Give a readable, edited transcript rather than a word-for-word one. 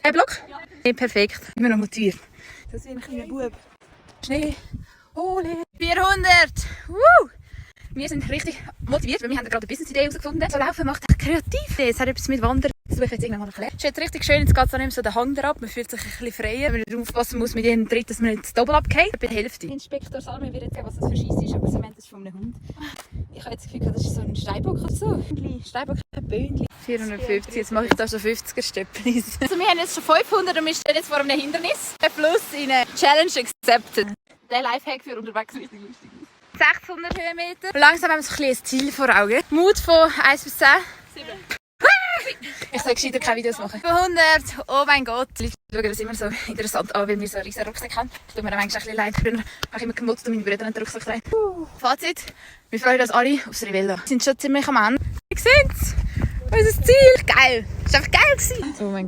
Ein Block? Ja. Nee, perfekt. Immer noch motiviert. Das ist wie ein kleiner Bub. Schnee. Ole. 400. Wir sind richtig motiviert, weil wir haben gerade eine Business-Idee herausgefunden. So laufen macht echt kreativ. Es hat etwas mit Wandern. Das will ich jetzt irgendwann mal erklären. Es ist jetzt richtig schön, jetzt geht es auch nicht mehr so den Hang ab. Man fühlt sich ein bisschen freier. Wenn man nicht aufpassen muss mit jedem Tritt, dass man nicht doppelt abgeht. Bei der Hälfte. Inspektor Salme wird jetzt sagen, was das für Scheiss ist, aber sie meint, das ist von einem Hund. Ich habe jetzt das Gefühl, das ist so ein Steinbock oder so. Steinbock, ein Böhnchen. 450, jetzt mache ich da schon 50er Stöpplis. Also wir haben jetzt schon 500 und wir stehen jetzt vor einem Hindernis. Ein Plus in eine Challenge accepted. Der Lifehack für unterwegs ist richtig lustig. 600 Höhenmeter. Und langsam haben wir so ein Ziel vor Augen. Mut von 1 bis 10. 7. Ich soll gescheiter keine Videos machen. 100. Oh mein Gott. Die Leute schauen das immer so interessant an, weil wir so einen riesen Rucksack haben. Ich tue mir manchmal ein bisschen leid. Früher habe ich immer gemutzt und meine Brüder haben den Rucksack rein. Fazit. Wir freuen uns alle aufs Rivella. Wir sind schon ziemlich am Ende. Ihr seht es. Unser Ziel. Geil. Es war einfach geil. Oh mein Gott.